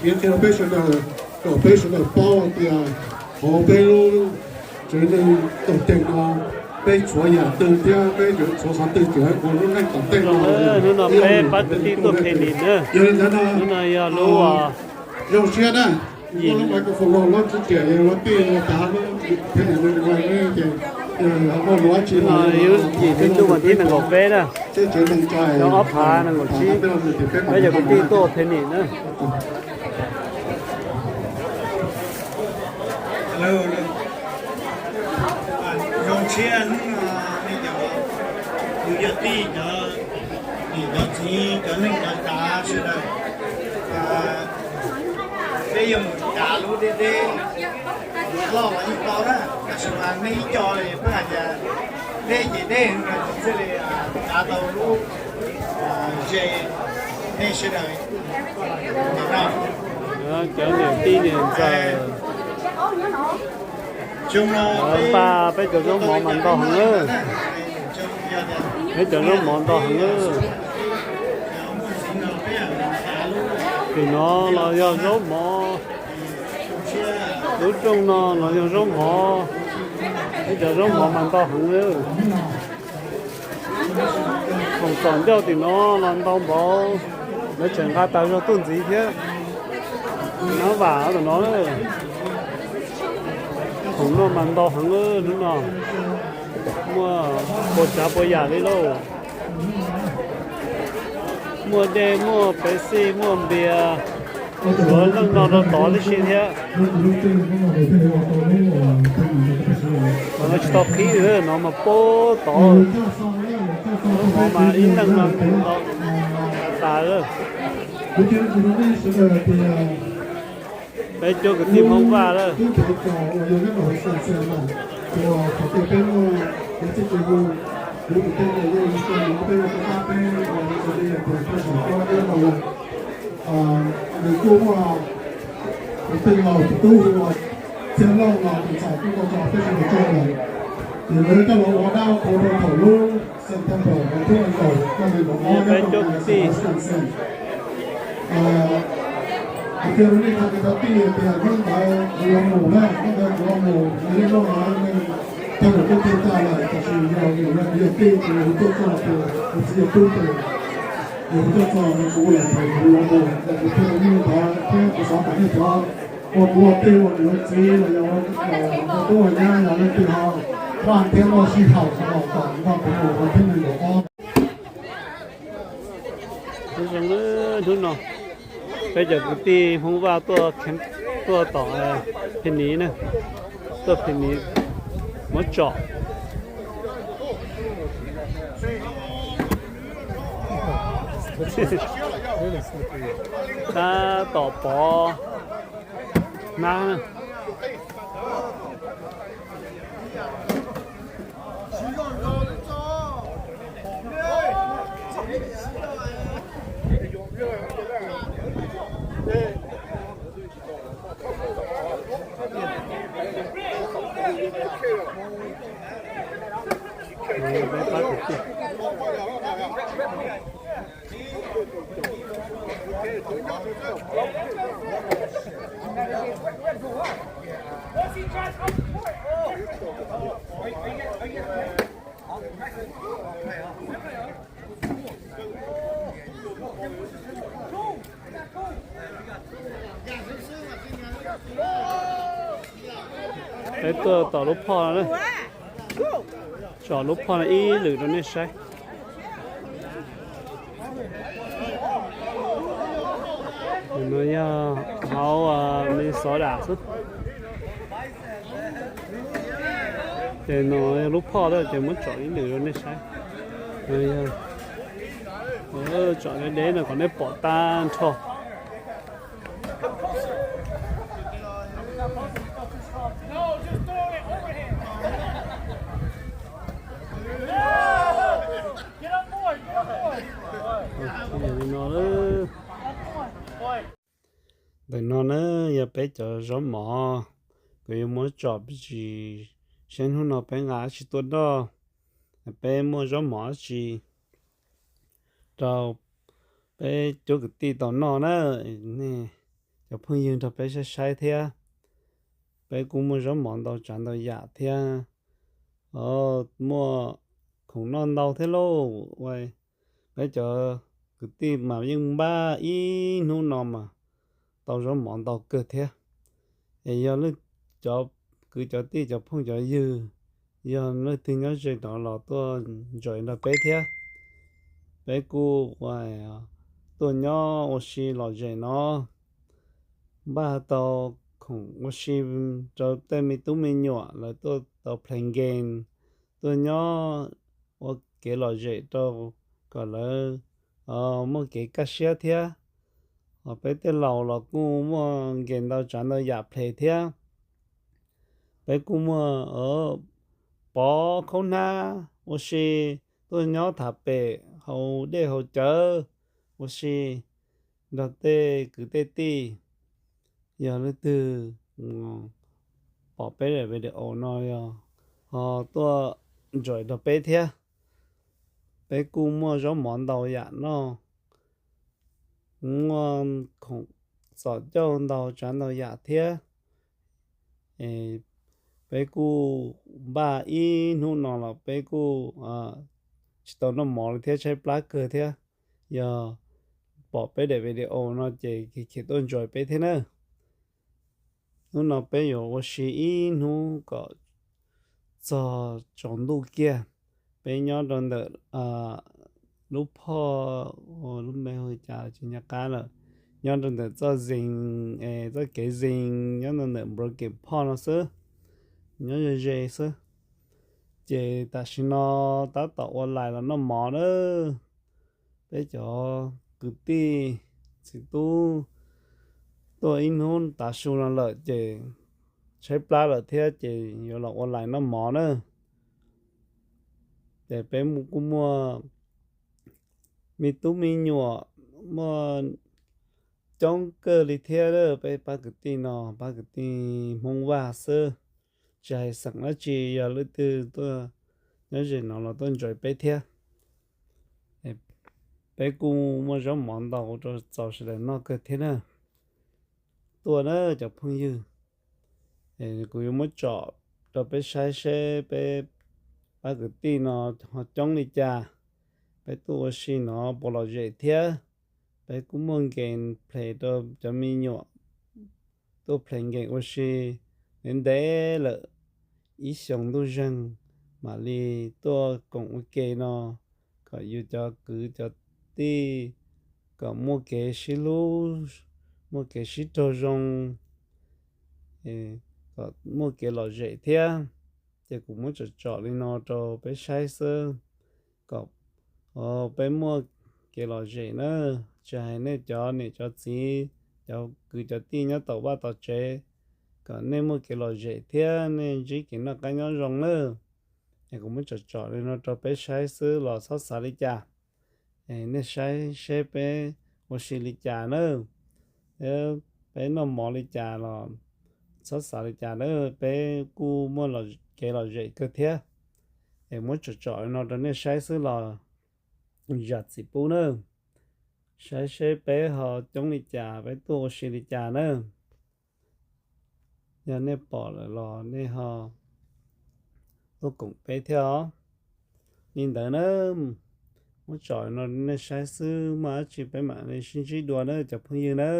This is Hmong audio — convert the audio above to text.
Qhia rau peb sawv daws, kom peb sawv daws paub tias hauv peb lub tsev neeg tog teeg no, peb tshuav yam twg thiab peb yuav tshuav qhov twg tseem ua lub neej tom ntej no. Hnub no peb pab kwv tij tuaj phe nim na. Yog li ntawd no, hnub no yog lub zoo siab na, yim lub microphone los lub tsis tiam yog lub tij tav lub phe nim no ces yog ua lub tsis los yog yim hli ntuj vas thib nees nkaum peb na, xyoo ob phav nees nkaum tsib, peb cov kwv tij tuaj phe nim na. Zoo siab hnub no nej cov kwv tij, cov niam cov txiv, cov neej cov tsav sawv daws, peb yuav mus tsav lub deb deb, loj los yeej tau na, tab sis mas nej ib co li peb hais tias deb ces deb, tsis txawj li tsav tau lub ze nej sawv daws. Cov niam tij niam ntxawm, pab peb cov zaub mov mas ntau heev. Peb cov zaub mov ntau heev. Tim no los yog zaub mov, lub rooj no los yog zaub mov, peb cov zaub mov mas ntau heev. Khoom txom ncauj tim no los ntau npaum, lawv tseem nqa tas zog tuaj ntxiv thiab. Nab vam tom no, khoom noj mas ntau heev hnub no, muaj puas tsav puas yam li lauj. Muaj dej, muaj Pepsi, muaj npias, tsuav leej no rau tod tib si thiab. Tsis tau qhib no mas puag tod, no mas ib leeg no tas. Peb cuab kwv tij Hmoob Vaj lawm. Nws kuj muaj tus tij laus tus tub hu ua Txhiaj Lauj no, tus ntxhais kuj tau tso peb sawv daws tso lawm. Ces lawv coj los ua dab ua qhua rau thaum lub September vas thib nees nkaum, peb cuab kwv tij. Kuv qhia rau nej tag kis tag tij tias hnub ntawd kuv yuav mus na, hnub ntawd kuv yuav mus, nej lub no nej tag lawm, kuv tij tag lawm, tab sis yog nws yog kuv yawg tij ces kuv tuaj txog ces kuv txiv yawg tub ces yog kuv tuaj txog no kuv ua lawm ces kuv yuav mus, kuv thiaj li mus ntawd thiab kuv xav kom nej cov ua kuv ua tij ua niam ua txiv los yog ua tub ua nyab yog leej twg ho npaj thiab muaj sij hawm no kom nrog kuv mus vas thib nees nkaum ob. Hnub no peb cov kwv tij Hmoob Vaj tuaj, tuaj tom Phe Nis na, tuaj Phe Nis muab tsom. Tab tom pov hnab na. Peb tuaj tom lub phoj no na, tsom lub phoj no ib lwm rau nej saib. No yog hauv Minnesota xwb. Ces no yog lub phoj lawm ces muab tsom ib lwm rau nej saib. Tsom deb deb no kom nej pom tag nrho. Ntawm no na yog peb cov zaub mov, kuv yuav muab tsom pes tsawg, seb hnub no peb nqa dab tsi tuaj noj, peb muaj zaub mov dab tsi rau peb cuab kwv tij tau noj na. Nej cov phooj ywg nrog peb saib saib thiab. Peb kuj muaj zaub mov ntau tsav ntau yam thiab, muaj khoom noj ntau thiab lauj. Peb cov kwv tij mas yeej npaj ib hnub no mas tau zaub mov ntau kawg thiab. Es yog leej, cov kwv cov tij cov phooj cov ywg, yog leej twg nyob ze no los tuaj enjoy nrog peb thiab. Peb kuj tuaj nyob ua si lom zem no, npaj tau khoom ua si rau tej me tub me nyuam lawv tuaj tau play game, tuaj nyob ua kev lom zem rau kom lawv muaj kev kaj siab thiab. Ho peb tej laus los kuj muaj game ntau tsav ntau yam play thiab. Peb kuj muaj pov khaub hnab ua si, tuaj nyob tham pem haus dej haus cawv ua si nrog tej kwv tej tij. Yog leej twg pom peb daim video no yog ho tuaj enjoy nrog peb thiab. Peb kuj muaj zaub mov ntau yam noj, muaj khoom txom cauj ntau tsav ntau yam thiab. Peb kuj npaj ib hnub no los peb kuj tsis tau noj mov li thiab, tshaib plab kawg thiab. Yog pom peb daim video no ces khiav tuaj enjoy peb thiab na. Hnub no peb yuav ua si ib hnub kom txog tsaus ntuj kiag. Peb nyob rau ntawm lub phoj, lub npe hu cas tsis nco qab lawm, nyob rau ntawm txoj zee, txoj kev zee nyob rau ntawm Broken Park no xwb, nyob ze ze xwb. Ces tam sim no tab tom ua lais los noj mov na. Peb cov kwv tij txiv tub tuaj ib hnub tav su no lawm ces tshaib plab lawm thiab ces yuav los ua lais noj mov na. Ces peb kuj muaj me tub me nyuam, muaj coob kawg li thiab. Peb pab kwv tij no pab kwv tij Hmoob Vaj xwb, tsis hais xeem dab tsi, yog leej twg tuaj nyob ze no los tuaj enjoy peb thiab. Peb kuj muaj zaub mov ntau rau txaus sawv daws noj kawg thiab na. Tuaj na cov phooj ywg, kuv yuav muab tsom rau peb saib seb peb pab kwv tij no ho coob li cas, peb tuaj ua si no puas lom zem thiab. Peb kuj muaj game play rau cov me nyuam tuaj play game ua si ntev ntev lawm, ib xyoos ntuj zeeg mam li tuaj koom ua ke no, kom yus cov kwv cov tij kom muaj kev sib hlub, muaj kev sib raug zoo, kom muaj kev lom zem thiab. Ces kuv muab tsom tsom li no rau peb saib xwb, kom peb muaj kev lom zem na. Tsis hais nej cov niam cov txiv, cov kwv cov tij nyob tom vaj tom tsev, kom nej muaj kev lom zem thiab nej ntsib kev noj qab nyob zoo na. Es kuv muab tsom tsom li no rau peb saib xwb los txhob xav li cas. Nej saib seb peb ua si li cas na, peb noj mov li cas los txhob xav li cas na, peb kuj muaj kev lom zem kawg thiab. Es muab tsom tsom li no rau nej saib xwb los zam txim pub na. Saib seb peb ho coob li cas, peb tuaj ua si li cas na. Yog nej pom lawm los nej ho tuaj koom peb thiab os. Li ntawd na, muab tsom no nej saib xwb, muaj dab tsi peb mam li sib ntsib dua na cov phooj ywg na.